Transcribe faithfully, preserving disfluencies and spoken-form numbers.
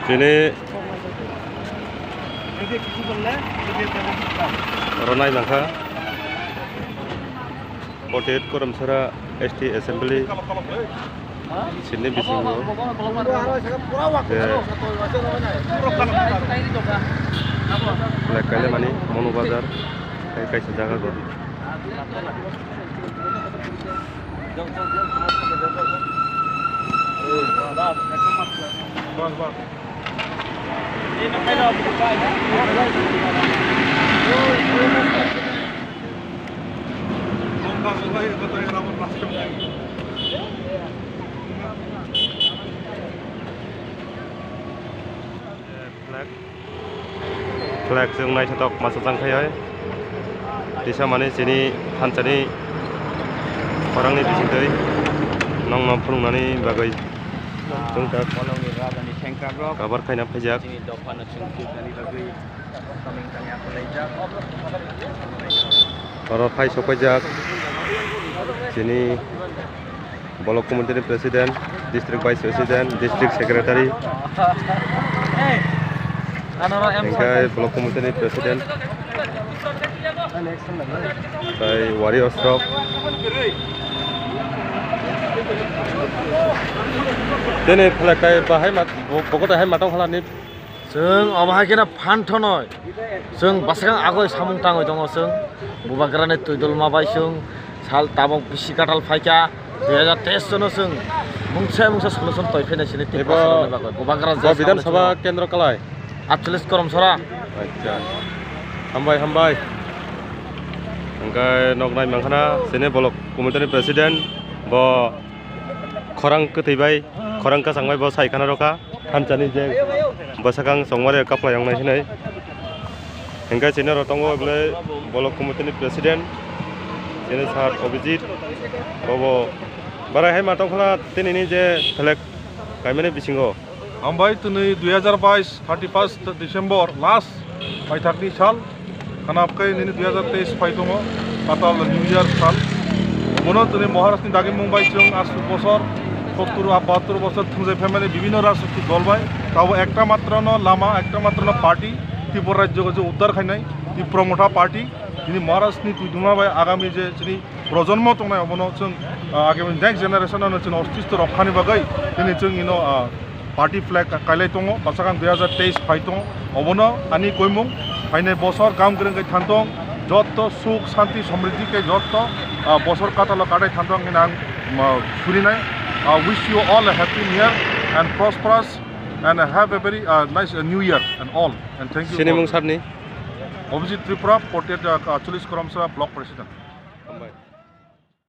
Chini oro nai mankha forty-eight Koramsara S T Assembly seat ni bisingo je flag kailaimani Manu Bazar tei kaisa jaga o. Flag. Flag chwng naithotok masa chang khai oi. Tisa mani chini thansani khorangni bisingtwi nongno phunuknani bagwi chwng tak. Bolongni rajani sengkrakrok kabar khaina phaijak. Chini dophano chwng phunuknani bagwi samung tangya khwlaijak. Oro phai sokpaijak chini Block Committee ni President, District Vice President, District Secretary, hingke Block Committee ni President, tai warriors rok. Tini flag kai bahai mat, bo-, bokoto hai matang phalani. Chwng omo hai kheno phan thonoi. Chwng bwsakang agoi samung tangoi tongo chwng. Bubagrani twi dulma bai chwng sal tabok bisi katal phaikha. Dui hajar teis sono chwng mungsa mungsa solution toi phene sini tin Ebo bosor ni bagwi. Bubagra bo je Bidhan Sabha samung kendro kalai? Atcholish Koramsara. Acha. Hambai, hambai. Hingke nok nai mankhana sini Block Committee ni President bo khorang kwtwi bai, khorang kwchang bai bo sai khana rokha. Thansani je bwsakang chongmani kaplai wngnai hinwi. Hingke chini oro tongo bole Block Committee ni President, chini Sir Abhijit, bobo barai hai ma tongkhla tinini je flag kaimani bisingo. Hambai tini dui hajar bais thirty first December last paithakni sal. Khanapkai nini dui hajar teis phai tongo, katal New Year sal. Obono tini Maharashtrani dagimung bai chwng aswk bosor, sottur, bahattur bosor thwngjai phaimani bibhinno rajnoitik dol bai. Tabo ekta matrono lama, ekta matrono party, Tripura rajyo je uddar khainai, Tipra Motha Party. Tini Maharashtrani twi duma bai agami je chini projonmo tongnai, obono chwng, ah, agami next generation ano chwng ostitto rokhani bagwi tini chwng ino, ah, party flag kailai tongo, bwsakang dui hajar teis phai tongo. Obono ani koimung, phainai bosor gam kwrwng khe thantong, jotto suk, santi, somriddhi khe jotto, ah, bosor katalo katai thantong hinwi ang, ma, surinai. Ah, wish you all a happy new year and prosperous and have a very, ah, nice, ah, new year and all. And thank you. Sinimung sarni? Abhijit Tripura, forty-eight, ah, Atcholish Koramsara Block President.